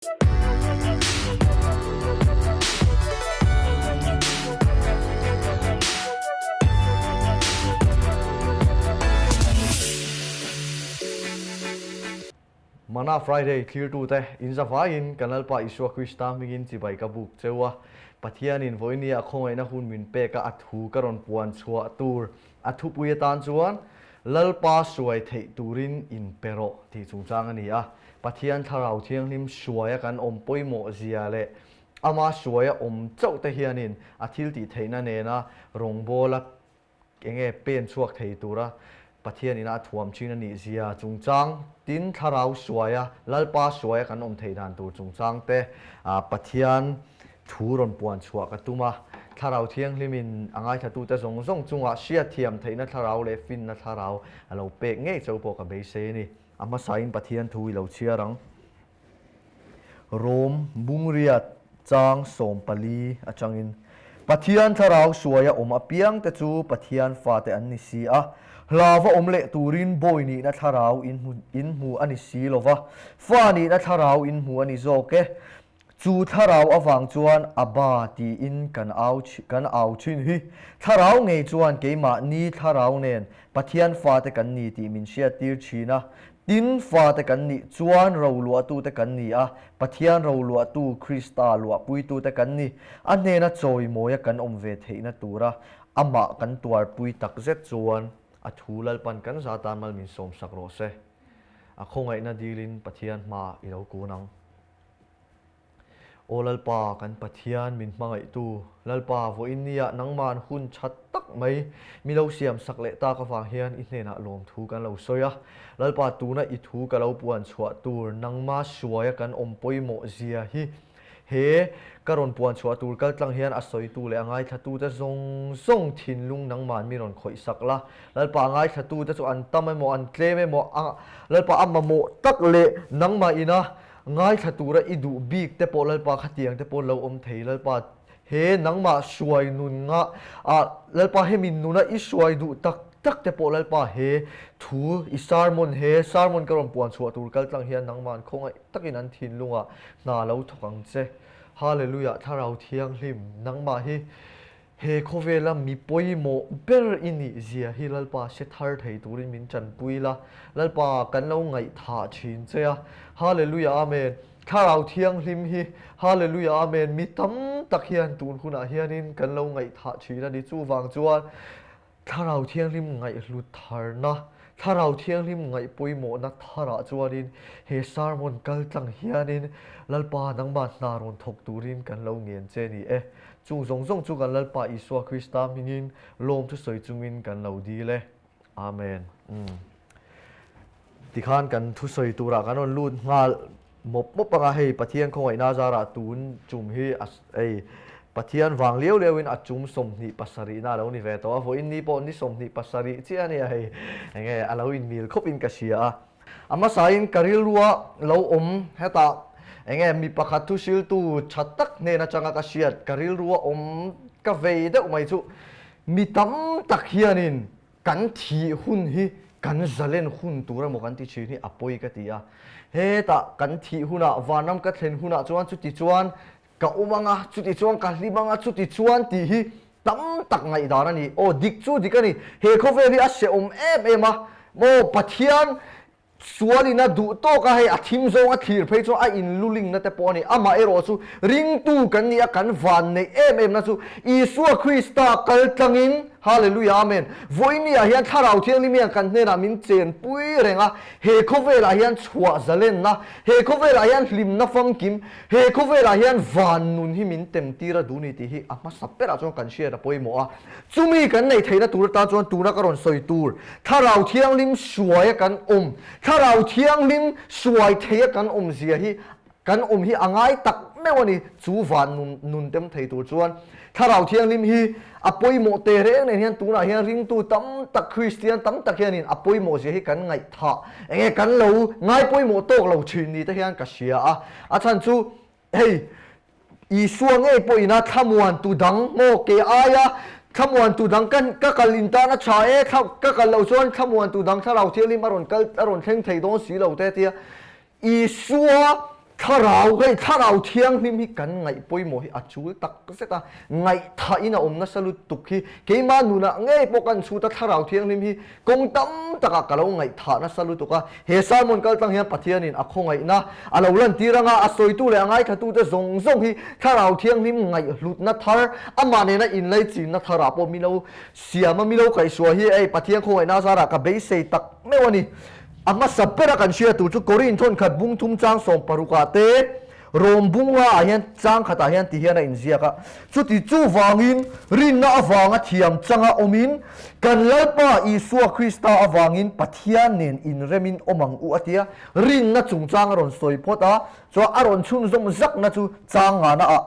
Mana Friday thlirtute in zavaiin kan Lalpa Isua Krista hmingin chibai ka buk cheu a. Pathianin vawinia a khawngaihna hun min pek a, a thu ka rawn puan chhuah tur a thupui atan chuan Lalpa hruai theih turin in pe rawh tih chungchang a ni a. Pathian Thlarau Thianghlim hruaia kan awm pawimawh zia leh ama hruaia awm chauh te hianin a thil tih theihna nena rawngbawla enge pen chhuak thei tura Pathian ina a thuam thin a nih zia chungchang tin Thlarau hruaia Lalpa hruaia kan awm theih dan tur chungchang te Pathian Thu rawn puan chhuah ka tum a, Thlarau Thianghlimin a ngaithlatute zawng zawng chungah hriatthiam theihna thlarau leh finna thlarau a lo pek ngei chauh pawh ka beisei a ni. A hmasain Pathian thu i lo chhiar ang. Rom Bungriat chang 14 atangin, Pathian thlarau hruaia awm apiangte chu Pathian fate an ni si a, hlava awm leh turin bawi nihna thlarau in hmu a ni si lo va, fa nihna thlarau in hmu a ni zawk e. Chu thlarau avang chuan Abba tiin kan au kan au thin hi. Thlarau ngei chuan keimahni thlarau nen Pathian fate kan ni tih min hriattir thin a. Tin, fate kan nih chuan roluahtute kan ni a, Pathian roluahtu Krista luahpuitute kan ni. A hnena chawimawia kan awm ve theihna tura amah kan tuarpui takzet chuan a thu Lalpan kan za tan mal min sawmsak rawh se. A khawngaihna dilin Pathian hmaah i lo kun ang. Aw Lalpa, kan Pathian min hmangaihtu, Lalpa, vawiin nia nangman hun tha tak mai mi lo siam sak leh tak avang hian i hnenah lawmthu kan lo sawi a. Lalpa, tuna i thu ka lo puan chhuah tur nangma hruaia kan awm pawimawh zia hi he ka rawn puan chhuah tur kaltlang hian a sawitu leh a ngaithlatute zawng zawng thinlung nangman mi rawn khawih sak la. Lalpa, a ngaithlatute chu an tam emaw an tlem emaw a Lalpa a mamawh tak leh nangmah ina Ngaithla tura i duh bik te pawh Lalpa khatiang te pawh lo awm thei Lalpa he nangmah hruai nun nga ah Lalpa hemi nuna i hruai duh tak tak te pawh Lalpa he thu i sermon he sermon ka rawn puan chhuah tur kal tlang hian nangmah an khawngaih takin an thinlungah hna lo thawk ang che Hallelujah Thlarau Thianghlim nangmah hi He khawvela mi pawimawh ber i nih zia hi Lalpa hre thar thei turin min tanpui la, Lalpa kan lo ngaihthah thin che a, Hallelujah Amen, Thlarau Thianghlim hi, Hallelujah Amen, mi tam tak hian tun hunah hianin kan lo ngaihthah thin a ni, chuvang chuan Thlarau Thianghlim ngaihhlut tharna, Thlarau Thianghlim ngaih pawimawhna tharah chuanin he sermon kal tlang hianin Lalpa nangmah hna rawn thawk turin kan lo ngen che ni e. Chung zawng zawng chu kan Lalpa Isua Krista hmingin lawm thu sawi chungin kan lo dil e. Amen. Umm. Tikhan kan thusawi turah kan rawn lut nghal mawp mawp anga hei Pathian khawngaihna zarah tun chum hi a ei Pathian vang liau liauin a chum 27na a lo ni ve tawh a, vawiin ni pawh ni 27 chiah a nia hei enge a lo inmil khawpin ka hria a. A hmasain ka rilrua lo awm hetah enge mi pakhat thuhriltu tha tak hnen atanga ka hriat ka rilrua awm ka vei deuh mai chu mi tam tak hianin Kan thih hun hi kan zalen hun tur emaw kan ti thin hi a pawi ka ti a. Hetah kan thih hunah vanram ka thlen hunah chuan chuti chuan ka awm ang a, chuti chuan ka hlim ang a, chuti chuan tih hi tam tak ngaihdan a ni. Aw dik chu dik a ni. He khawvel hi a hrehawm em em a, maw Pathian Sualin a duh tawk a, hei a thim zawng a thlir phei chuan a inlulingna te pawh a ni. Amah erawh chu ringtu kan ni a, kan van neih em em na chu Isua Krista kal tlangin, Hallelujah Amen, vawinia hian Thlarau Thianghlim hian kan hnenah min chenpui reng a, he khawvelah hian chhuah zalenna, he khawvelah hian hlimna famkim, he khawvelah hian van nun hi min temtir a duh ni tih hi a hmasa berah chuan kan hriat a pawimawh a. Chumi kan neih theihna tur atan chuan tuna ka rawn sawi tur, Thlarau Thianghlim hruaia kan awm, Thlarau Thianghlim hruai theia kan awm zia hi kan awm hi a ngai tak meuh a ni. Chu van nun nun tem thei tur chuan Thlarau Thianghlim hi a pawimawh teh reng nen hian tunah hian ringtu tam tak Kristian tam tak hianin a pawimawh zia hi kan ngaihthah enge kan lo ngai pawimawh tawk lo thin ni te hian ka hria a. A chhan chu hei Isua ngei pawhin a thlamuantu dang maw ke aia thlamuantu dang ka ka kal in tan a tha e, thla ka kal loh chuan thlamuantu dang Thlarau Thianghlim a rawn kal a rawn thleng thei dawn si lo te tia Isua. Thlarau, hei Thlarau Thianghlim hi kan ngaih pawimawh hi a chul tak zet a, ngaihthahin a awm nasa lutuk hi keimah nunah ngei pawh kan chhut a, Thlarau Thianghlim hi kawng tam takah ka lo ngaihthah nasa lutuk a, he sermon kal tlang hian Pathianin a khawngaihna a lo lantir anga a sawitu leh a ngaithlatute zawng zawng hi Thlarau Thianghlim ngaihhlutna thar, amah nena inlaichinna tharah pawh mi lo siam a, mi lo kaihsuah hi hei Pathian khawngaihna azarah ka beisei tak meuh a ni. A hmasa bera kan hria tur chu Korin thawnkhat bung thum chang sawm parukah te, Rom bunga ah hian chang khatah hian ti hian a inziak a. Chuti chuvangin rinna avanga thiam changa awmin kan Lalpa Isua Krista avangin Pathian nen inremin awm ang u a ti a. Rinna chungchang a rawn sawi phawt a, chuan a rawn chhunzawm zakna chu chang ngana ah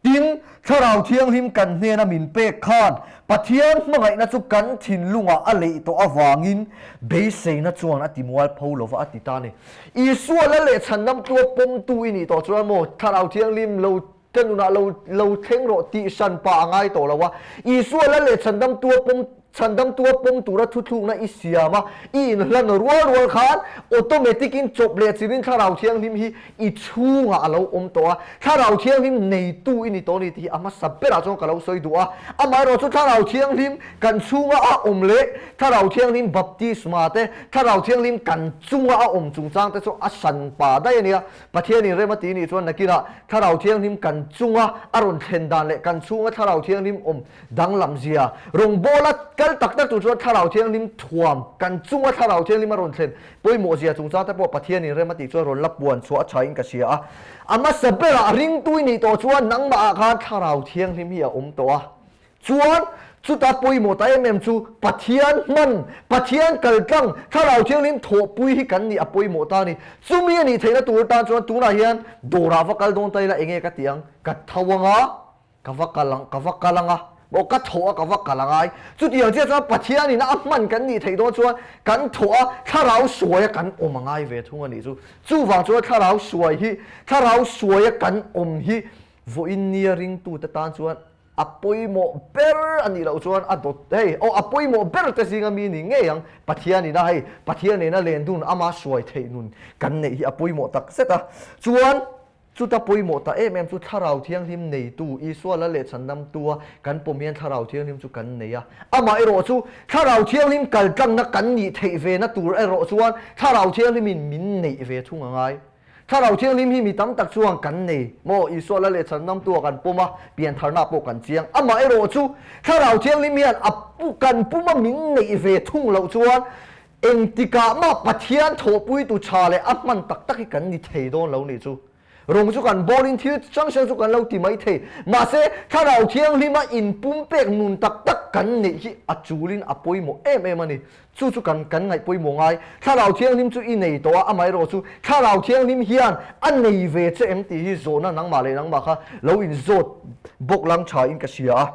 Tin, Thlarau Thianghlim kan hnena min pek khan Pathian hmangaihna chu kan thinlungah a leih tawh avangin beiseina chuan a ti mual pho lova a ti ta a ni. Isua la leh chhandamtua pawmtu i nih tawh chuan maw Thlarau Thianghlim lo ka nunah lo lo thleng rawh tih hranpa a ngai tawh lo a. Isua la leh chhandamtua pawm Chhandamtua pawm tura thuthlukna i siam a, i inhlan rual rual khan automatic in chawp leh chirin Thlarau Thianghlim hi i chhungah a lo awm tawh a, Thlarau Thianghlim neitu i ni tawh a ni tih hi a hmasa berah chuan ka lo sawi duh a. Amaherawh chu Thlarau Thianghlim kan chhunga a awm leh Thlarau Thianghlim baptisma te, Thlarau Thianghlim kan chunga a awm chungchang te chu a hran pa daih a nia. Pathianin rem a ti nih chuan nakinah Thlarau Thianghlim kan chunga a rawn thlen dan leh kan chhunga Thlarau Thianghlim awm Danglam zia, rawngbawla kal tak tak tur chuan Thlarau Thianghlim thuam, kan chunga Thlarau Thianghlim a rawn thlen pawimawh zia chungchang te pawh Pathianin rem a tih chuan rawn la puan chhuah a thain ka hria a. A hmasa berah ringtu i nih tawh chuan nangmahah khan Thlarau Thianghlim hi a awm tawh a. Chuan chuta pawimawh ta em em chu Pathian hman, Pathian kaltlang, Thlarau Thianghlim thawhpui hi kan nih a pawimawh ta a ni. Chumi a nih theihna tur tan chuan tunah hian dawrah va kal dawn ta ila enge ka tih ang? Ka tho anga. Ka va kal ang, ka va kal ang a, maw ka thawh a ka va kal angai. Chutiang chiah chuan Pathianin a hman kan nih theih dawn chuan kan thawh a, thlarau suai a kan awm angai ve thung a nih chu. Chuvang chuan thlarau suai hi, thlarau suai a kan awm hi vawiin nia ringtute tan chuan a pawimawh ber a nih loh chuan a dawt hei, aw a pawimawh ber te zinga mi ni ngei ang. Pathianin a hei, Pathian nena len dun ama suai theih nun kan neih hi a pawimawh tak zet a. Chuan. Chuta pawimawh ta em em chu Thlarau Thianghlim neitu, Isua Lal leh Chhandamtua kan pawm hian Thlarau Thianghlim chu kan nei a. Amah erawh chu Thlarau Thianghlim kaltlangna kan nih theih vena tur erawh chuan Thlarau Thianghlimin min neih ve thung a ngai. Thlarau Thianghlim hi mi tam tak chuan kan nei maw? Isua Lal leh Chhandamtua kan pawm a, piantharna pawh kan chiang. Amah erawh chu Thlarau Thianghlim hian a kan puma min neih ve thung loh chuan Engtikah mah Pathian thawhpuitu tha leh a hman tak tak hi kan ni thei dawn lo nih chu. Rawng chu kan bawlin thil hrang hrang chu kan lo ti mai thei. Mahse, Thlarau Thianghlima inpumpek nun tak tak kan neih hi a chulin a pawimawh em em a ni. Chu chu kan kan ngaih pawimawh ngai. Thlarau Thianghlim chu i nei tawh a, amaherawh chu Thlarau Thianghlim hian a nei ve che em tih hi zawhna nangmah leh nangmah kha lo inzawt bawk lang tha in ka hria a.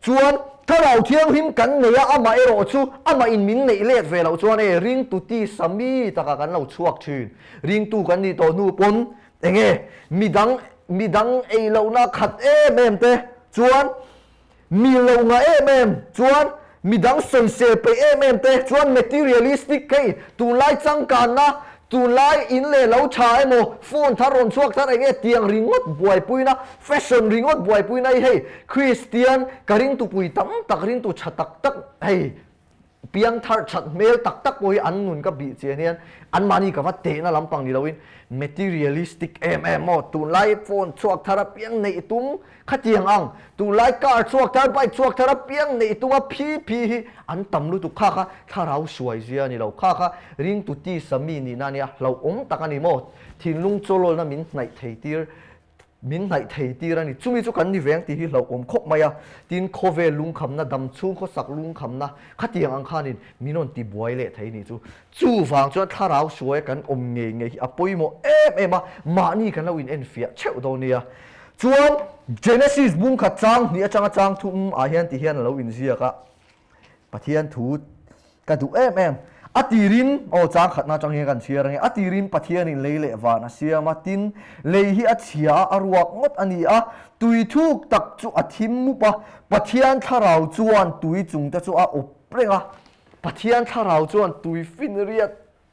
Chuan Thlarau Thianghlim kan nei a, amah erawh chu amah in min neih let ve loh chuan e ringtu tisa mi takah kan lo chhuak thin. Ringtu kan nih tawh hnu pawn enge midang midang ei lohna khat em em te chuan mi lo ngah em em chuan midang sawisel peih em em te chuan materialistic hei tunlai changkanna Tunlai in leh lo tha emaw, phone thar rawn chhuak thar enge tiang ringawt buaipuina, fashion ringawt buaipuina hi hei Kristian ka ringtupui tam tak ringtu tha tak tak hei piang thar that hmel tak tak pawh hi an nun ka bih chian hian anmahni ka va tehna lampang ni loin materialistic em em maw tunlai phone chhuak thar apiang neih tum Khatiang ang, tunlai car chhuak thar, bike chhuak thar apiang neih tunga phi phi hi an tam lutuk kha kha thlarau suai zia a ni lo. Kha kha ringtu tisa mi nihna a nia, hlauhawm tak a ni maw? Thinlung chawlawlna min hnaih thei tir, min hnaih thei tir a ni. Chumi chu kan ni veng tih hi hlauhawm khawp mai a. Tin, khawvel lungkhamna, damchhung khawsak lungkhamna khatiang ang khanin min rawn tibuai leh thei nih chu. Chuvang chuan thlarau suaia kan awm ngei ngei hi a pawimawh em em a, mahni kan lo inenfiah theuh dawn nia. Chuan Genesis bung khat chang hnih atanga chang thum ah hian ti hian a lo inziak a, Pathian thu ka duh em em. A tirin, aw chang khatna atang hian kan chhiar ange, a tirin Pathianin lei leh van a siam a, tin, lei hi a chhia a, a ruak ngawt a ni a, tui thuk tak chu a thim mup a, Pathian thlarau chuan tui chungte chu a awp reng a. Pathian thlarau chuan tuifinriat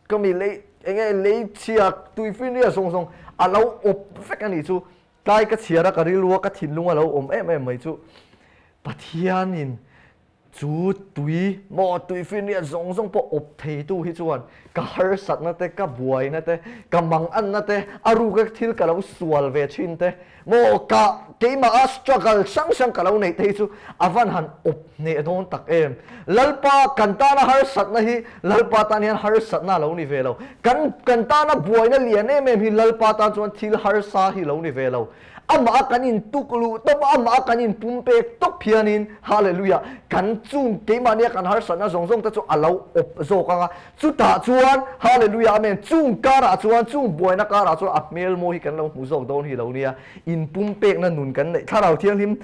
ka mi lei enge lei chhia tuifinriat zawng zawng A lo awp vek a nih chu. Tlai ka chhiar a, ka rilru a, ka thinlung a lo awm em em mai chu. Pathianin Chu tui maw tuifinriat zawng zawng pawh awp theitu hi chuan ka harsatna te, ka buaina te, ka manganna te, a ruka thil ka lo sual ve thin te, maw ka keimaha struggle hrang hrang ka lo neih te hi chu a van han awp hneh dawn tak em. Lalpa kan tana harsatna hi Lalpa tan hian harsatna a lo ni ve lo. Kan kan tana buaina lian em em hi Lalpa tan chuan thil harsa hi lo ni ve lo. Amah a kan in tuk luh tawp a, amah a kan in pum pek tawp hianin, Hallelujah, kan chung keimahnia kan harsatna zawng zawng te chu a lo awp zawk ang a, chutah chuan, Hallelujah, Amen, chung karah chuan, chung buaina karah chuan a hmel mawi hi kan lo hmu zawk dawn hi lo nia, in pum pekna nun kan neih, Thlarau Thianghlim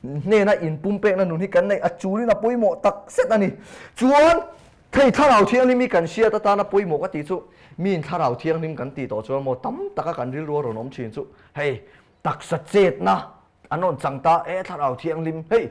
hnena in pum pekna nun hi kan neih a chulin a pawimawh tak zet a ni. Chuan, Hei Thlarau Thianghlim hi kan hriat atana pawimawh ka tih chu miin Thlarau Thianghlim kan tih tawh chuan maw tam taka kan rilru a rawn awm thin chu hei taksa chetna an rawn chang ta e Thlarau Thianghlim hei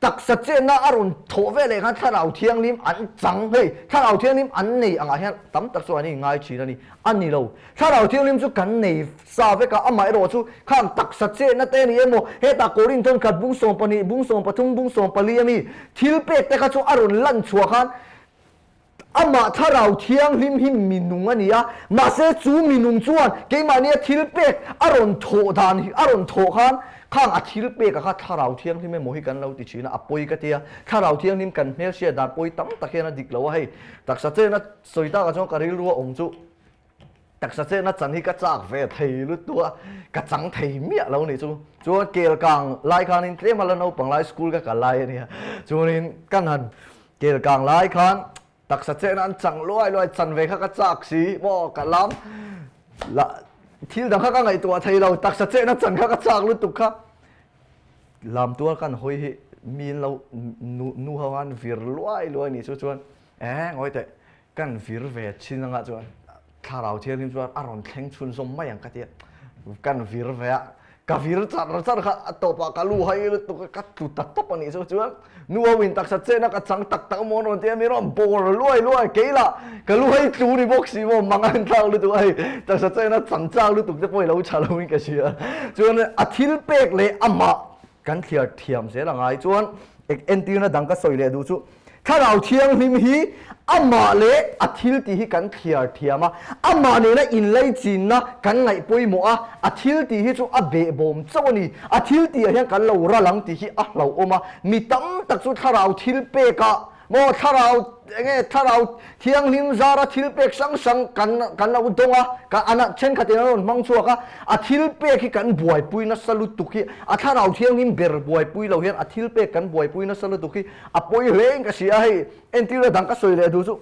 taksa chetna a rawn thawh ve leh khan Thlarau Thianghlim an chang hei Thlarau Thianghlim an nei angah hian tam tak chu an inngai thin a ni a ni lo Thlarau Thianghlim chu kan nei sa vek a amaherawh chu khang taksa chetna te a ni emaw hetah Korinthon khat bung 12 bung 13 bung 14 ami thil pek te kha chu a rawn lan chhuah khan amah Thlarau Thianghlim hi minung a ni a, mahse chu minung chuan keimahnia thil pek a rawn thawh dan hi a rawn thawh khan khang a thil pek a kha Thlarau Thianghlim emaw hi kan lo ti thin a, a pawi ka ti a, Thlarau Thianghlim kan hmelhriat dan pawi tam tak hian a dik lo a, hei taksa chena sawi takah chuan ka rilru a awm chu. Taksa chetna chan hi ka chak ve thei lutuk a, ka chang thei miah lo nih chu. Chuan kel kang lai khanin tlem a la naupang lai school ka kal lai a nia. Chuanin kan han kel kang lai khan taksa chetna an chang luai luai chan ve kha ka chak si maw ka lam la thil dang kha ka ngaihtuah thei lo taksa chetna chan kha ka chak lutuk kha lam tual kan hawi hi mi in lo nu nu ho khan vir luai luai nih chu chuan e ngawi teh Kan vir ve chin anga chuan Thlarau Thianghlim chuan a rawn thleng chhunzawm mai ang ka ti a, kan vir ve a, ka vir char char kha a tawpah ka lu hai lutuk a, ka tlu ta tawp a nih chu chuan nu ho in taksa chenna ka chang tak tak maw an rawn ti a, mi rawn bawr luai luai kei lah ka lu hai tlu ni bawk si maw mang a inthlak lutuk a hei taksa chenna chang chak lutuk te pawh i lo tha lo in ka hria chuan a thil pek leh amah Kan thliar thiam zel a ngai chuan entirna dang ka sawi leh duh chu Thlarau Thianghlim hi amah leh a thil tih hi kan thliar thiam a, amah nena inlaichinna kan ngaih pawimawh a, a thil tih hi chu a behbawm chauh a ni. A thil tihah hian kan lo ral ang tih hi a hlauhawm a, mi tam tak chu Thlarau thil pekah Maw thlarau enge thlarau thianghlim zara thil pek hrang hrang kan kan lo dawng a, kan an thenkhatin an rawn hmang chhuak a, a thil pek hi kan buaipui nasa lutuk hi, a thlarau thianghlim ber buaipui lo hian a thil pek kan buaipui nasa lutuk hi a pawi hle in ka hria a, hei entirna dang ka sawi leh duh chu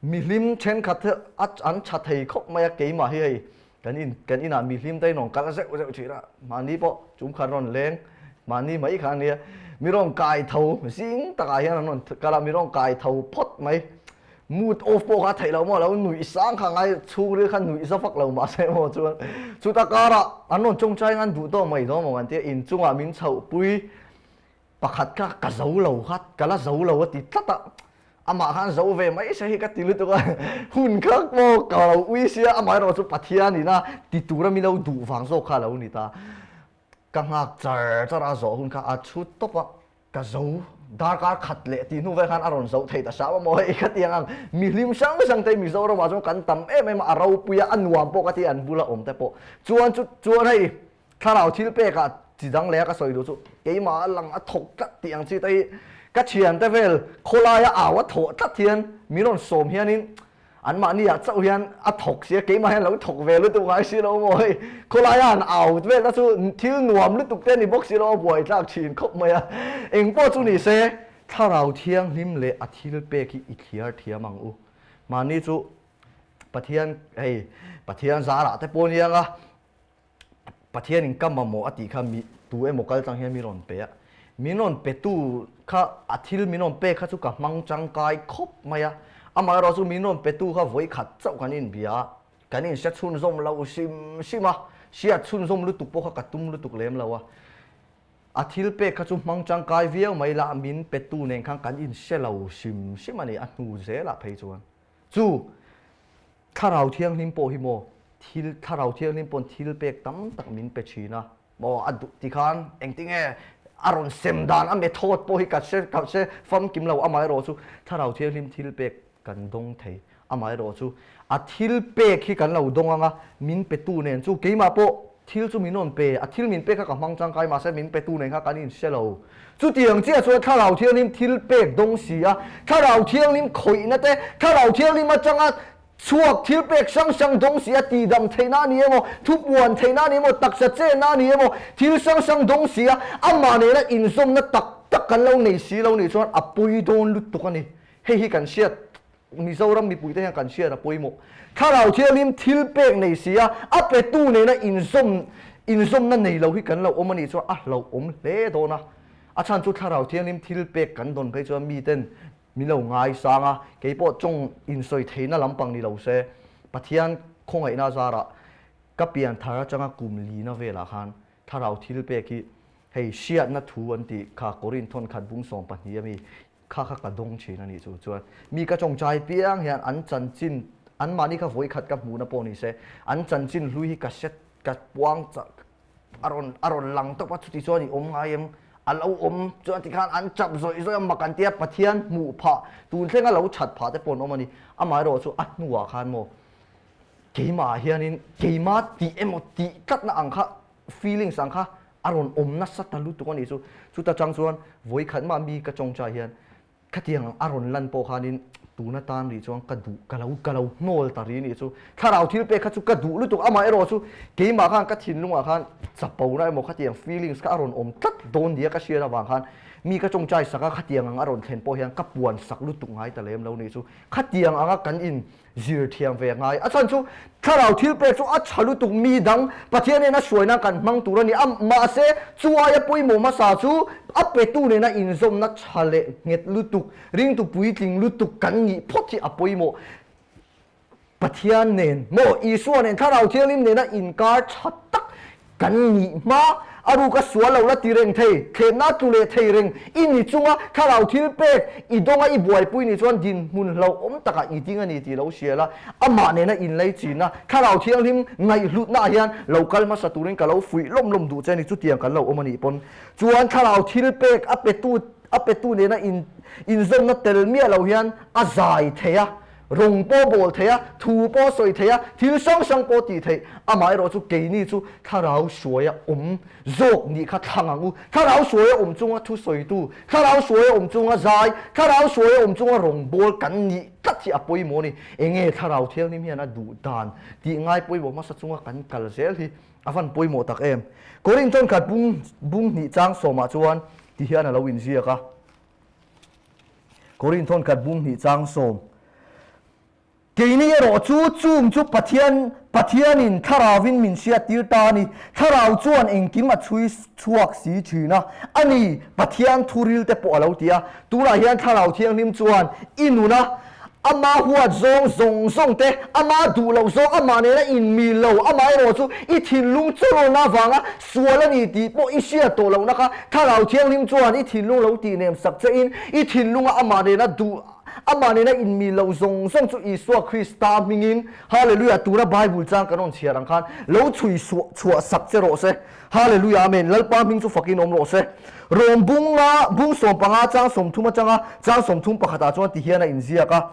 mihlim thenkhat hi a an tha thei khawp mai a keimah hi hei Kan in kan inah mi hlim te in rawn kal zeuh zeuh thin a, mahni pawh chum khat rawn leng, mahni mai kha ania, mi rawn kai tho zing takah hian an rawn kal a, mi rawn kai tho phawt mai, mood off pawh kha a theih loh maw, lo nuih sang kha ngai chhungril kha nuih za vak lo mahse maw chuan chuta karah an rawn tawngtai ngan duh tawh mai dawn maw an tia inchungah min chhoh pui. Pakhat kha ka zo lo kha, ka la zo lo a ti tlat a, amah khan zo ve mai se hi ka ti lutuk a, hun kha maw ka lo ui sia, amaherawh chu Pathian ina ti tura mi lo duh vang zawk kha a lo ni ta. Ka nghak char char a, zawh hun kha a chhut tawp a, ka zo darkar khat leh tih hnu vel khan a rawn zo thei ta hram a maw hei ka ti ang ang, mi hlim hrang hrang te Mizoramah chuan kan tam em em a, a ropui a, a nuam pawh ka ti an bula awm te pawh chuan chu chuan hei Thlarau thil pekah chi dang leh a ka sawi duh chu keimah a lang a thawk tlat tih ang chi te hi ka thiante vel khawlaia au a thawh tlat hian min rawn sawm hianin anmahni ah chauh hian a thawk sia keimah hian lo thawk ve lutuk ngai si lo maw hei khawlaia han au vel te chu thil nuam lutuk te a ni bawk si lo a buaithlak thin khawp mai a engpawh chu ni se Thlarau Thianghlim leh a thil pek hi i thliar thiam ang u mahni chu Pathian hei Pathian zarah te pawh nia nga Pathianin ka mamawh a tih kha mi tu emaw kal tlang hian mi rawn pe a, min rawn petu kha a thil min rawn pek kha chu ka hmang tangkai khawp mai a, amaherawh chu min rawn petu kha vawi khat chauh kan inbia a, kan inhre chhunzawm lo hrim hrim a, hriat chhunzawm lutuk pawh kha ka tum lutuk lem lo a, a thil pek kha chu hmang tangkai viau mai la min petu nen khan kan inhre lo hrim hrim a ni a hnu zelah phei chuan chu Thlarau Thianghlim pawh hi maw? Thil, Thlarau Thianghlim pawn thil pek tam tak min pe thin a, maw a duh ti khan engtinge a rawn sem dan a method pawh hi ka hre ka hre famkim lo, amaherawhchu Thlarau Thianghlim thil pek kan dawng thei, amaherawhchu a thil pek hi kan lo dawng ang a, min petu nen chu keimah pawh thil chu min rawn pe, a thil min pek kha ka hmang tangkai mahse min petu nen kha kan inhre lo. Chutiang chiah chuan Thlarau Thianghlim thil pek dawng si a, Thlarau Thianghlim khawihna te, Thlarau Thianghlim atanga Chhuak thil pek hrang hrang dawng si a tihdam theihna a ni emaw, thupuan theihna a ni emaw, taksa chenna a ni emaw, thil hrang hrang dawng si a, amah nena inzawmna tak tak kan lo nei si lo nih chuan a pawi dawn lutuk a ni. Hei hi kan hriat, Mizoram mipuite hian kan hriat a pawimawh. Thlarau Thianghlim thil pek nei si a, a petu nena inzawm, inzawmna nei lo hi kan lo awm a nih chuan a hlauhawm hle dawn a. A chhan chu Thlarau Thianghlim thil pek kan dawn phei chuan miten Min lo ngaisang a, kei pawh tawng insawi theihna lampang ni lo se, Pathian khawngaihna zarah ka pian thar atanga kum lina velah khan thlarau thil pek hi hei hriatna thu an tih kha Korin thawn khat bung 12 ami kha kha ka dawng thin a nih chu chuan mi ka tawngtai piang hian an chanchin anmahni kha vawikhat ka hmuhna pawh ni se an chanchin hlui hi ka hre ka puang a rawn a rawn lang tawp a chuti chuan i awm ngai em a lo awm chuan tikhan an chap zawih zawih a mak an tia Pathian hmuh phah tun thlenga lo that phah te pawh an awm a ni amaherawh chu a hnuah khan maw keimah ah hianin keimah tih emaw tih tlatna ang kha feelings ang kha a rawn awm nasa ta lutuk a nih chu chuta chang chuan vawikhat mah mi ka tawngtai hian Khatiang ang a rawn lan pawh khanin tun atan rih chuan ka duh, ka lo, ka lo hnawl ta rih nih chu. Thlarau thil pek kha chu ka duh lutuk, amah erawh chu keimah khan ka thinlungah khan chapona emaw khatiang feelings kha a rawn awm tlat dawn nia ka hriat avang khan mi ka tawngtai sak a, khatiang ang a rawn thlen pawh hian ka puan sak lutuk ngai ta lem lo nih chu. Khatiang anga kan in zir thiam ve ngai. A chhan chu thlarau thil pek chu a tha lutuk mi dang Pathian nena hruaina kan hmang tur a ni a, mahse chu aia pawimawh hmasa chu a petu nena inzawmna tha leh nghet lutuk, ringtu puitling lutuk kan nih phawt hi a pawimawh. Pathian nen maw Isua nen thlarau thianghlim nena inkar tha tak Kan nih hma a ruk a sual lo la ti reng thei, thlenna a tlu leh thei reng i ni chunga thlarau thil pek i dawnga i buaipui ni chuan dinhmun hlauhawm takah i ding a ni tih lo hria la, amah nena inlei chinna thlarau thianghlim ngaihhlutnaah hian lo kal hmasa turin ka lo fuih lawm lawm duh che a ni, chutiang kan lo awm a nih pawn chuan thlarau thil pek a petu a petu nena in inzawmna tel miah lo hian a zai thei a. Rawng pawh bawl thei a, thu pawh sawi thei a, thil hrang hrang pawh tih theih. Amaherawh chu keini chu thlarau hruaia awm zawk nih kha thlang ang u. Thlarau hruaia awm chunga thu sawitu, thlarau hruaia awm chunga zai, thlarau hruaia awm chunga rawng bawl kan nih tlat hi a pawimawh a ni. Enge thlarau thianghlim hian a duh dan tih ngai pawimawh hmasa chunga kan kal zel hi a van pawimawh tak em. Korinth khat bung bung hnih chang sawmah chuan ti hian a lo inziak a. Korinth khat bung hnih chang sawm. Keini erawh chu chung chu Pathian Pathianin Thlarauvin min hriattir ta a ni. Thlarau chuan engkim a chhui chhuak si thin a, a ni, Pathian thuril te pawh a lo ti a. Tunah hian Thlarau Thianghlim chuan i nuna Ama huat zawng zawng zawng te, ama duh loh zawng, amah nena inmil lo, amah erawh chu i thinlung chawlawlna avanga sual a ni tih pawh i hriat tawh lohna kha Thlarau Thianghlim chuan i thinlung lo tihnem sak che in i thinlunga amah nena duh, amah nena inmil loh zawng zawng chu Isua Krista hmingin Hallelujah tuna Bible chang kan rawn chhiar ang khan lo chhui chhuah sak che rawh se. Hallelujah Amen Lalpa hming chu fakin awm rawh se. Rawng bunga bung 15 chang 30 atanga chang 31 ah chuan ti hian a inziak a.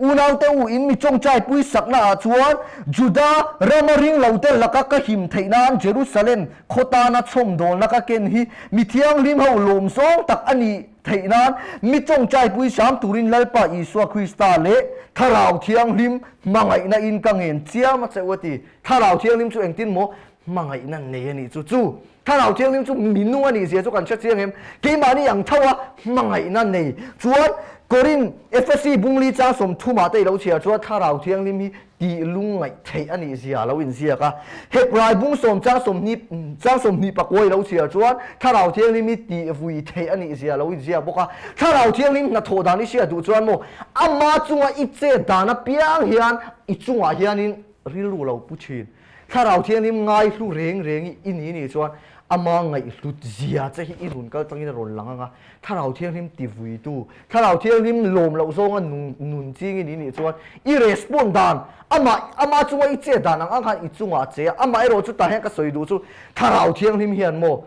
Unaute u in mi tawngtai pui sakna ah chuan Juda rama ring lo te laka ka him theih nan Jerusalem khaw tana chhawmdawlna ka ken hi mi thianghlim ho lawm zawng tak a nih theih nan mi tawngtai pui hram turin Lalpa Isua Krista leh Thlarau Thianghlim hmangaihna in ka ngen chiam a che u a ti. Thlarau Thianghlim chu engtin maw Hmangaihna nei a nih chu chu Thlarau Thianghlim chu minung a nih zia chu kan hre chiang em? Keimahni ang tho a hmangaihna nei chuan Korin Efesi bungli chang 30 ah te i lo chhiar chuan Thlarau Thianghlim hi tih lungngaih theih a nih zia a lo inziak a. Hebrai bung sawm chang 20 chang 29 i lo chhiar chuan Thlarau Thianghlim hi tih vui theih a nih zia a lo inziak bawk a. Thlarau Thianghlim hnathawh dan i hriat duh chuan maw ama chunga i chet dan apiang hian i chungah hianin rilru lo pu thin. Thlarau Thianghlim ngaihlu reng reng i i ni nih chuan ama ngaihhlut zia che hi i nun kal tangin a rawn lang ang a. Thlarau Thianghlim tivuitu, Thlarau Thianghlim lawm loh zawnga nun nun ching i ni nih chuan i respond dan, amah ama chunga i chet dan ang ang khan i chungah a che a. Amaherawh chu tah hian ka sawi duh chu Thlarau Thianghlim hian maw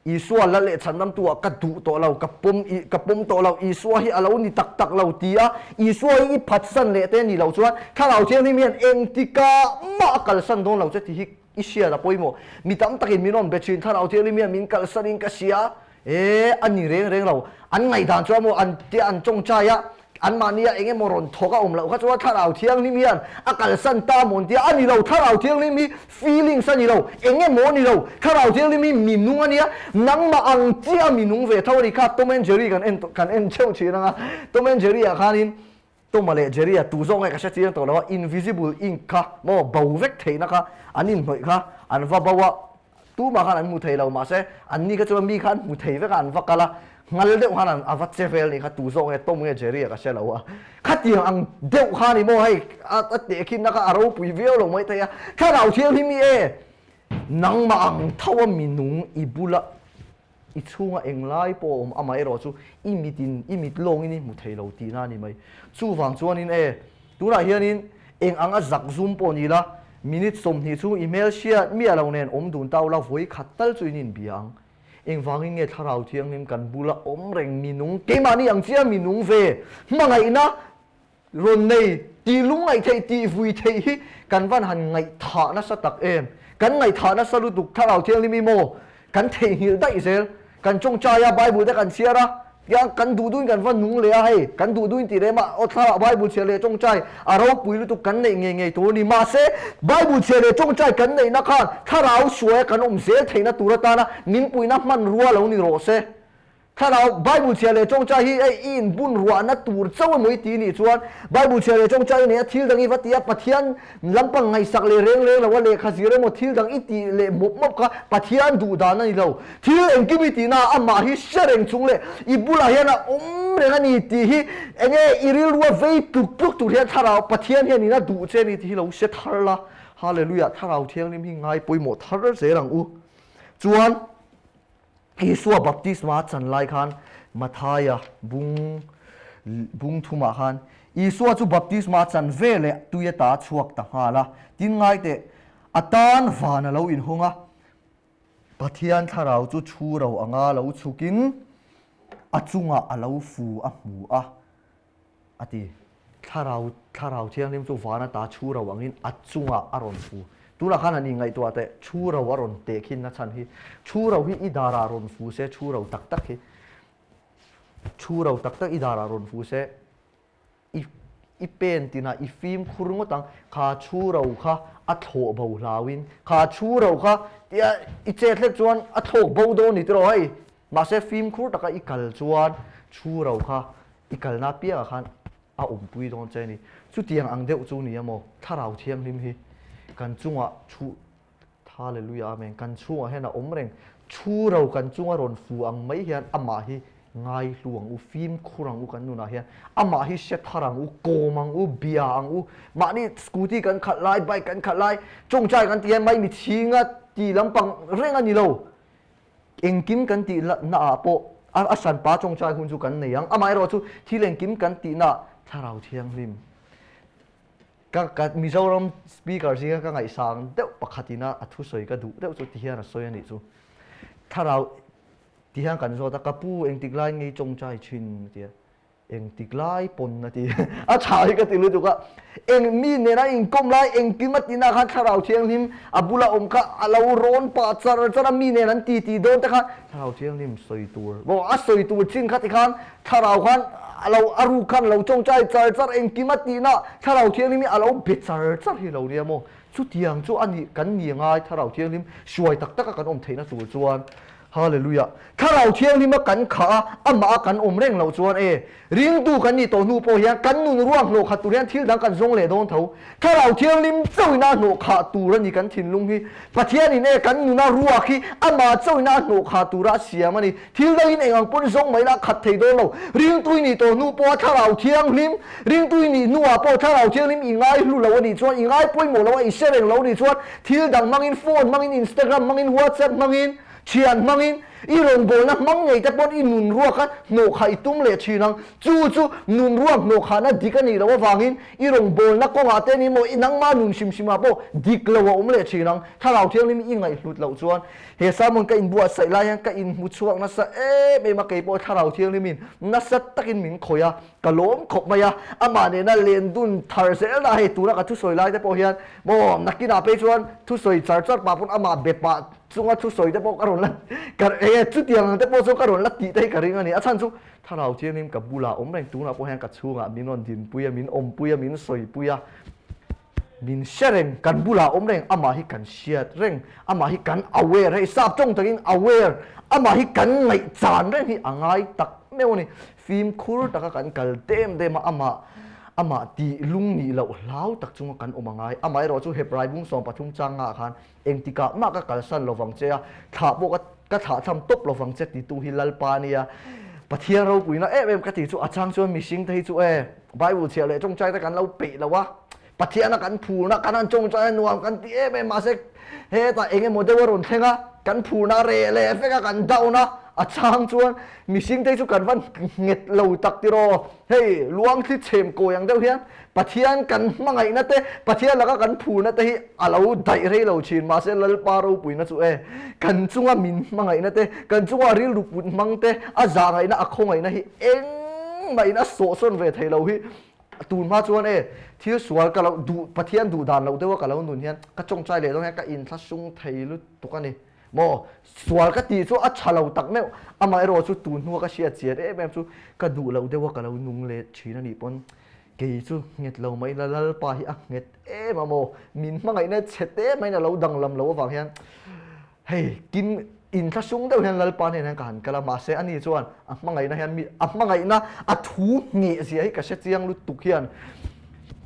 Isua la leh chhandamtu ah ka duh tawh lo, ka pawm i ka pawm tawh lo, Isua hi a lo ni tak tak lo ti a, Isua hi i phatsan leh te ni lo chuan Thlarau Thianghlim hian engtikah mah a kalsan dawn lo che ti hi i hriat a pawimawh. Mi tam takin min rawn be thin, Thlarau Thianghlim hian min kalsan in ka hria e, a ni reng reng lo. An ngaihdan chuan maw an tia an tawngtai a, Anmahnia eng emaw rawn thawk a awm loh kha chuan Thlarau Thianghlim hian a kalsan ta mawn tia a ni lo. Thlarau Thianghlim hi feelings a ni lo, eng emaw a ni lo. Thlarau Thianghlim hi mi nung a nia, nangmah ang chiah a mi nung ve tho a ni kha. Tom and Jerry kan en kan en theuh thin ang a, Tom and Jerry ah khanin Tom-a leh Jerry-a tu zawk nge ka hre chiang tawh lo a, invisible ink kha maw bo vek theihna kha an inhnawih kha an va bo a, Tumah khan an hmu thei lo, mahse anni kha chuan mi kha an hmu thei vek a, an va kal a, ngal deuh khan an a va che vel nih kha tu zawk nge Tom nge Jerry a ka hre lo a, khatiang ang deuh kha ni maw hei a tehkhinna kha a ropui viau lo mai thei a, Thlarau Thianghlim i e, nangmah ang tho a minung i bula I chhunga englai pawh a awm amaherawh chu i mitin i mit lawngin i hmu thei lo tihna a ni mai. Chuvang chuanin e, tunah hianin eng anga zak zum pawh ni la, minute 20 chhung i hmel hriat miah lo nen awm dun tau la vawi khat tal chu in inbia ang. Engvangin nge Thlarau Thianghlim kan bula awm reng minung keimahni ang chiah minung ve hmangaihna Rawn nei, tih lungngaih theih, tih vui theih hi kan van han ngaihthah nasa tak em? Kan ngaihthah nasa lutuk Thlarau Thianghlim i maw? Kan theihnghilh daih zel. Kan tawngtai a, Bible te kan chhiar a, tiang kan duh duhin kan va nung leh a, hei kan duh duhin tih leh mah aw Thlarau Bible chhiar leh tawngtai a ropui lutuk kan neih ngei ngei tur a ni. Mahse, Bible chhiar leh tawngtai kan neihna khan Thlarau suaia kan awm zel theihna tur atana min puihna hmanrua lo ni rawh se. Thlarau, Bible chhiar leh tawngtai hi hei i inbun ruahna tur chauh emaw i ti nih chuan Bible chhiar leh tawngtai i nei a, thil dang i va ti a, Pathian lampang ngaihsak leh reng reng lo a, lehkha zir emaw thil dang i tih leh mawp mawp kha Pathian duh dan a ni lo. Thil engkim i tihna ah amah hi hre reng chung leh i bulah hian a awm reng a ni tih hi enge i rilrua vei tluk tluk tur hian Thlarau, Pathian hian in a duh che a ni tih hi lo hre thar la. Hallelujah, Thlarau Thianghlim hi ngai pawimawh thar zel ang u. Chuan. Isua baptisma a chan lai khan Mathaia bung bung thumah khan Isua chu baptisma a chan ve leh tui ata a chhuak ta nghal a, tin ngai teh a tan van a lo inhawng a, Pathian thlarau chu thu ro anga lo chhukin a chungah a lo fu a hmu a. A ti. Thlarau, Thlarau Thianghlim chu van ata chhu ro angin a chungah a rawn fu. Tunah khan han inngaihtuah teh, chhu ro a rawn teh khin na chhan hi. Chhu ro hi i darah rawn fu se, chhu ro tak tak hi. Chhu ro tak tak i darah rawn fu se, i, i pen tinah i fimkhur ngawt ang. Kha chhu ro kha a thlawh bo hlauin, kha chhu ro kha tia i chet hlek chuan a thlawk bo dawn ni tiraw hei. Mahse fimkhur taka i kal chuan chhu ro kha I kalna apiangah khan a awmpui dawn che a ni. Chutiang ang deuh chu ni a maw? Thlarau Thianghlim hi kan chungah thu, Hallelujah Amen, kan chhungah hian a awm reng. Thu ro kan chunga rawn fu ang mai hian amah hi ngaihlu ang u, fimkhur ang u kan nunah hian. Amah hi hre thar ang u, kawm ang u, bia ang u. Mahni scooty kan khalh lai, bike kan khalh lai, tawngtai kan tih hian mai mitchhinga ti lampang reng a ni lo. Engkim kan tih naah pawh a hranpa tawngtai hun chu kan nei ang. Amaherawh chu thil engkim kan tih naah Thlarau Thianghlim ka ka Mizoram speaker zinga ka ngaihsang deuh pakhatin a a thusawi ka duh deuh chu tihian a sawi a nih chu. Thlarau tihian kan zawt a, ka pu engtik lai ngei tawngtai thin a ti a. Engtik lai pawn a ti. A tha hi ka ti lutuk a. Eng mi nena inkawm lai engkim a tihna khan Thlarau Thianghlim a bula awm kha a lo rawn pah char char a, mi nen an ti ti dawn te khan Thlarau Thianghlim sawi tur maw a sawi tur chin kha ti khan Thlarau khan a lo a ruk khan a lo tawngtai char char engkim a tihna Thlarau Thianghlim hi a lo be char char hi lo nia maw. Chutiang chu a nih kan ni ngai Thlarau Thianghlim hruai tak taka kan awm theihna tur chuan. Hallelujah! Thlarau Thianghlima kan khah a, amah a kan awm reng loh chuan e, ringtu kan nih tawh hnu pawh hian kan nun ruak hnawh khat tur hian thil dang kan zawng leh dawn tho. Thlarau Thianghlim chauhin a hnawh khah tur a ni kan thinlung hi. Pathianin e kan nuna ruak hi amah chauhin a hnawh khah tura a siam a ni. Thil dangin eng ang pawn zawng mai la khat thei dawn lo. Ringtu i nih tawh hnu pawha Thlarau Thianghlim, ringtu i nih hnuah pawh Thlarau Thianghlim i ngai hlu lo a nih chuan, i ngai pawimawh lo a, i hre reng lo a nih chuan, thil dang hmangin, phone hmangin, Instagram hmangin, WhatsApp hmangin, thian hmangin, i rawngbawlna hmang ngei te pawn i nun ruak a hnawh kha i tum leh thin ang. Chu chu nun ruak hnawh khahna dik a nih loh avangin i rawngbawlna kawngah te ni maw, i nangma nun hrim hrimah pawh dik lo a awm leh thin ang. Thlarau Thianghlim i ngaihhlut loh chuan He sermon ka inbuatsaih lai hian ka inhmu chhuak nasa em em a, kei pawh Thlarau Thianghlimin nasa takin min khawih a, ka lawm khawp mai a, amah nena len dun thar zel dah hei tuna ka thusawi lai te pawh hian maw nakinah phei chuan thusawi char char pah pawn amah be pah chunga thusawi te pawh ka rawn la ka eng e chutiang ang te pawh chuan ka rawn la tih te hi ka ring a ni, a chhan chu Thlarau Thianghlim ka bulah awm reng tunah pawh hian ka chhungah min rawn dinpui a, min awmpui a, min sawipui a. Min hre reng, kan bulah awm reng, amah hi kan hriat reng, amah hi kan aware, hei sap tawng takin aware, amah hi kan ngaihchan reng hi a ngai tak meuh a ni. Fimkhur taka kan kal dem dem a, amah amah tih lung nih loh hlau tak chunga kan awm a ngai. Amaherawh chu Hebrai bung 13 changah khan engtikah mah ka kalsan lovang che a, thlah pawh ka ka thlahthlam tawp lovang che titu hi Lalpa a nia. Pathian ropuina em em ka tih chu a chang chuan mihring te hi chu e Bible chhiah leh tawngtai te kan lo peih lo a, Pathiana kan phurna kan han tawngtai a nuam kan ti em em mahse hetah eng emaw deuh a rawn thleng a, kan phurna reh leh vek a kan down a, a chang chuan mihring te hi chu kan va nghet lo tak tiraw hei luangthli chhem kawi ang deuh hian Pathian kan hmangaihna te, Pathian laka kan phurna te hi a lo daih rei lo thin. Mahse Lalpa ropuina chu e, kan chunga min hmangaihna te, kan chunga rilru put hmang te, a zahngaihna, a khawngaihna hi engmahin a sawhsawn ve thei lo hi tun hma chuan e, thil sual ka lo duh, Pathian duh dan loh deuha ka lo nun hian ka tawngtai leh dawn hian ka inthlahrung thei lutuk a ni. Maw, sual ka tih chu a tha lo tak meuh, amaherawh chu tun hnua ka hriat chian em em chu ka duh loh deuha ka lo nung leh thin a nih pawn Kei chu nghet lo mai la Lalpa hi a nghet em a maw? Min hmangaihna chhe te maiin a lo danglam lo avang hian hei kim inthlahrung deuh hian Lalpa hnenah hian ka han kal a, mahse ani chuan a hmangaihna hian mi a hmangaihna a thu ngheh zia hi ka hre chiang lutuk hian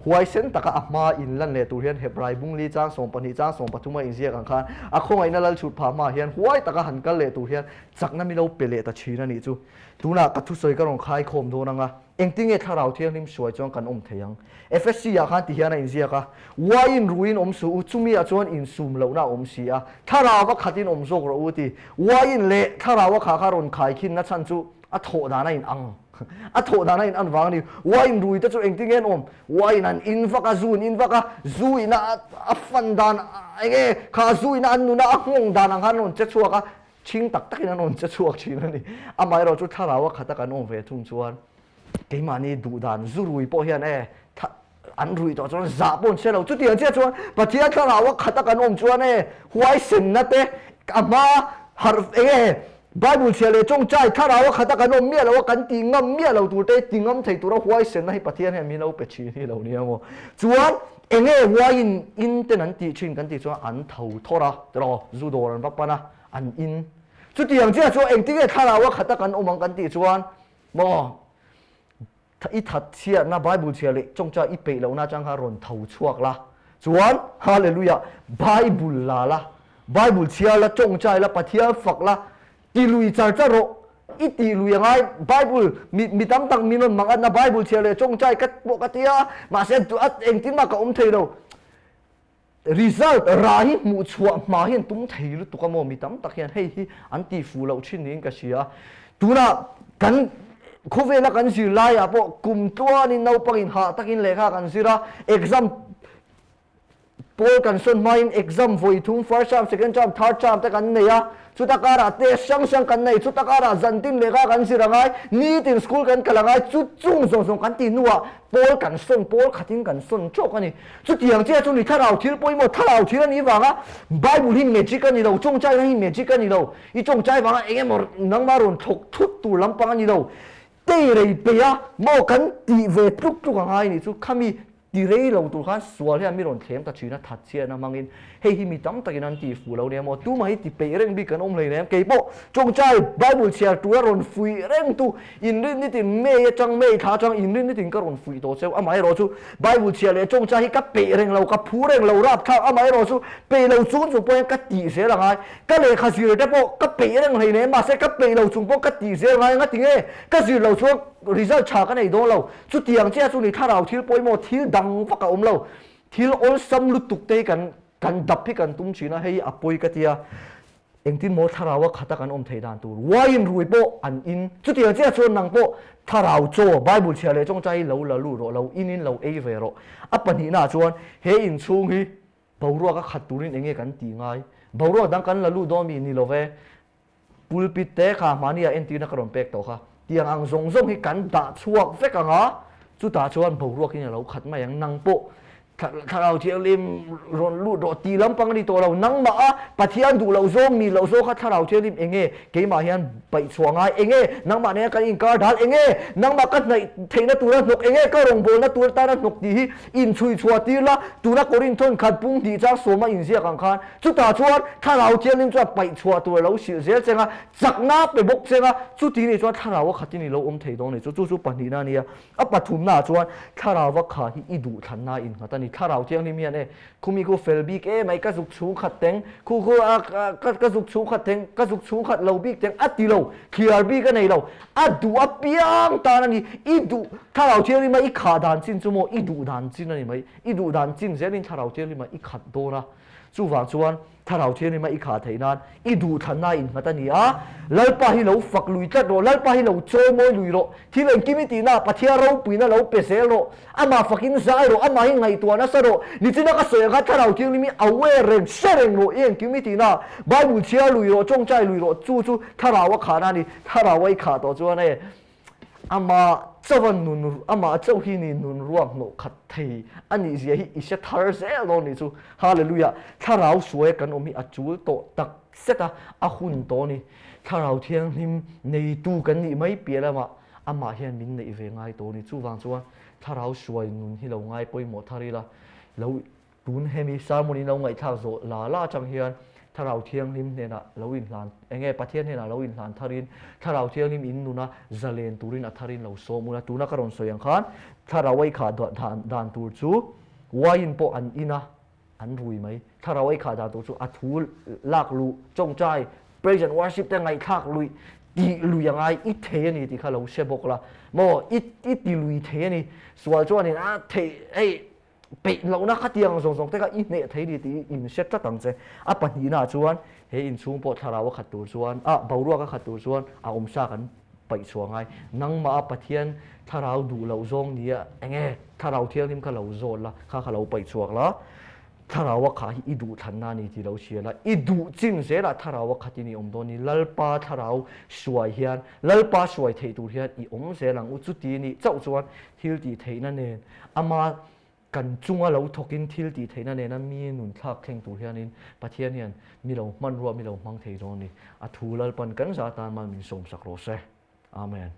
huaisen taka a hma inlan leh tur hian Hebrai bungli chang 12 chang 13 a inziak ang khan a khawngaihna lal chhut phah hmaah hian huai taka han kal leh tur hian chakna mi lo pe leh ta thin a nih chu. Tunah ka thusawi ka rawn khaikhawm dawn ang a, engtinge Thlarau Thianghlim hruai chuan kan awm thei ang? Efesi ah khan ti hian a inziak a, Uaiin ruiin awm suh u, chumi ah chuan insum lohna a awm si a, Thlarau a khatin awm zawk rawh u a ti. Uaiin leh Thlarau a khah kha rawn khaikhin na chhan chu a thawh dan a in ang. A thawh dan a in an vang a ni. Uaiin rui te chu engtinge an awm? Uaiin an in vak a, zu an in vak a, zu ina a fan dan enge kha zu ina an nuna a nghawng dan ang khan an rawn che chhuak a, Chhing tak takin an rawn che chhuak thin a ni. Amaherawhchu thlarau a khata kan awm ve thung chuan keimahni duh dan zu rui pawh hian e an ruih tawh chuan zah pawh an hre lo. Chutiang chiah chuan Pathian thlarau a khata kan awm chuan e huaisenna te a hma harh eng e Bible chhia leh tawngtai thlarau a khata kan awm miah lo a kan tih ngam miah lo tur te ti ngam thei tura huaisenna hi Pathian hian min lo pe thin hi lo nia maw. Chuan eng nge huaiin in ten an tih thin kan tih chuan an tho thawr a tiraw zu dawr an va pan a. an in. Chutiang chiah chuan engtin nge thlarau a khata kan awm ang kan tih chuan maw i that chhiatna Bible chhiar leh tawngtai i peih lohna atang khan rawn tho chhuak la chuan Hallelujah Bible la la Bible chhiar la tawngtai la Pathian fak la ti lui char char rawh i tih lui angai Bible mi mi tam tak min rawn mang atna Bible chhiar leh tawngtai ka pawh ka tia mahse engtin mah ka awm thei lo Result rah hi hmuh chhuah hma hian tum thei lutuk a maw mi tam tak hian hei hi an tih fuh loh thin niin ka hria. Tunah kan khawvela kan zir laiah pawh kum tluanin naupangin hah takin lehkha kan zir a, exam pawl kan sawn hmain exam vawi thum first term, second term, third term te kan nei a, chuta karah test hrang hrang kan nei, chuta karah zantin lehkha kan zir a ngai, nitin school kan kal a ngai, chu chung zawng zawng kan tih hnuah pawl kan sawn, pawl khatin kan sawn tawk a ni. Chutiang chiah chu ni thlarau thil pawimawh thlarau thil a nih vanga Bible hi magic a ni lo, tawngtaina hi magic a ni lo, i tawngtai vanga eng emaw nangmah rawn thawk thut tur lampang a ni lo. Tei rei peih a maw kan tih ve tluk tluk a ngai ni chu khami. Ti rei lo tur khan sual hian mi rawn thlem ta thin a, that chhiatna hmangin hei hi mi tam takin an ti fuh lo nia maw, tumah hi ti peih reng bik kan awm hlei nem, kei pawh tawngtai Bible chhiar tura rawn fuih reng tu inrin nitin May atang May thla atang inrin nitin ka rawn fuih tawh cheu, amaherawh chu Bible chhiar leh tawngtai hi ka peih reng lo, ka phu reng lo rapthlak, amaherawh chu peih lo chung chung pawh hian ka tih zel a ngai, ka lehkha zir te pawh ka peih reng hlei nem, mahse ka peih lo chung pawh ka tih zel ngai, ngatinge ka zir lo chuan result tha ka nei dawn lo. Chutiang chiah chu ni thlarau thil pawimawh thil dang vak a awm lo. Thil awlsam lutuk te hi kan kan dap hi kan tum thin a, hei a pawi ka tia. Engtin maw thlarau a khat a kan awm theih dan tur. Wine rui pawh an in. Chutiang chiah chuan nang pawh thlarau chaw, Bible chhiar leh tawngtai hi lo la lut rawh, lo in in lo ei ve rawh. A pahnihna ah chuan he inchhung hi boruak a khat turin enge kan tih ngai? Boruak dang kan la lut dawn mi ni lo ve. Pulpit te kha mahni ah entirna ka rawn pek tawh kha. Tiang ang zawng zawng hi kan dah chhuak vek ang a, chutah chuan boruak in a lo khat mai ang. Nang pawh Thlarau Thianghlim rawn lut rawh tih lampang a ni tawh lo. Nangmah a Pathian duh loh zawng, mi loh zawng kha Thlarau Thianghlim eng nge keimah hian paih chhuah ngai eng nge nangmah nena kan inkar dal eng nge nangmah ka hnaih theihna tura hnawk eng nge ka rawngbawlna tur atana hnawk tih hi inchhui chhuah tir la, tuna Korinthon khat pung hnih chang sawma inziak ang khan Chutah chuan Thlarau Thianghlim chuan paih chhuah tur a lo hrilh zel cheng a, chakna pe bawk cheng a, chuti nih chuan Thlarau a khatin i lo awm thei dawn a ni. Chu chu chu pahnihna a ni a. A pathumnaah chuan Thlarau a kha hi i duhthlanna a innghat a ni. Thlarau Thianghlim hian e, khumi khu fel bik e mai, ka zuk chhung khat teng, khu khu a ka ka zuk chhung khat teng, ka zuk chhung khat lo bik teng a ti lo, thliar bik a nei lo. A duh apiang tan a ni. I duh Thlarau Thianghlima i khah dan chin chu maw i duh dan chin a ni mai. I duh dan chin zelin Thlarau Thianghlima i khat dawn a. Chuvang chuan Thlarau Thianghlim a i khah theih nan i duhthlanna a innghat a ni a, Lalpa hi lo fak lui tlat rawh, Lalpa hi lo chawimawi lui rawh, thil engkim i tihna Pathian ropuina lo pe zel rawh, amah fakin zai rawh, amah hi ngaihtuah nasa rawh, nichina ka sawi ang kha Thlarau Thianghlim hi aware reng, hre reng rawh, i engkim i tihna Bible chhiar lui rawh, tawngtai lui rawh, chu chu Thlarau a khahna a ni, Thlarau a i khah tawh chuan e. Amah chauh a nun, amah chauh hi ni nun ruak hnawh khat thei a nih zia hi i hre thar zel dawn nih chu. Hallelujah! Thlarau suaia kan awm hi a chul tawh tak zet a, a hun tawh a ni. Thlarau Thianghlim neitu kan nih mai piah lamah amah hian min neih ve ngai tawh a ni. Chuvang chuan Thlarau suai nun hi lo ngai pawimawh thar ila, lo Tun hemi sermon in lo ngaihthlak zawh la la atang hian Thlarau Thianghlim hnenah lo inhlan, enge Pathian hnenah lo inhlan tharin Thlarau Thianghlim in nuna zalen turin a tharin lo sawm ula, tuna ka rawn sawi ang khan Thlarau a i khah dan dan tur chu wine pawh an in a, an rui mai. Thlarau a i khah dan tur chu a thu lak luh, tawngtai, praise and worship te ngaihthlak luih, tih lui a ngai, i thei a ni tih kha lo hre bawk la, maw i i ti lui thei a ni, sual chuanin a theih hei Peih lohna khatiang zawng zawng te kha i hneh thei ni tih i inhre tlat ang che. A pahnihnaah chuan he inchhung pawh thlarau a khat tur chuan, ah, boruak a khat tur chuan a awmsa kan paih chhuah ngai. Nangmah a Pathian thlarau duh loh zawng nia enge thlarau thianghlim kha lo zawt la, kha kha lo paih chhuak la, thlarau a khah hi i duh thlanna a ni tih lo hria la, i duh chin zelah thlarau a khatin i awm dawn ni. Lalpa thlarau hruai hian, Lalpa hruai theih tur hian i awm zel ang u. Chuti nih chauh chuan thil tih theihna nen ama kan chunga lo thawkin thil tih theihna nena mi nun thlak thleng tur hianin Pathian hian mi lo hmanrua mi lo hmang thei dawn a ni. A thu Lalpan kan za tan mal min sawmsak rawh se. Amen.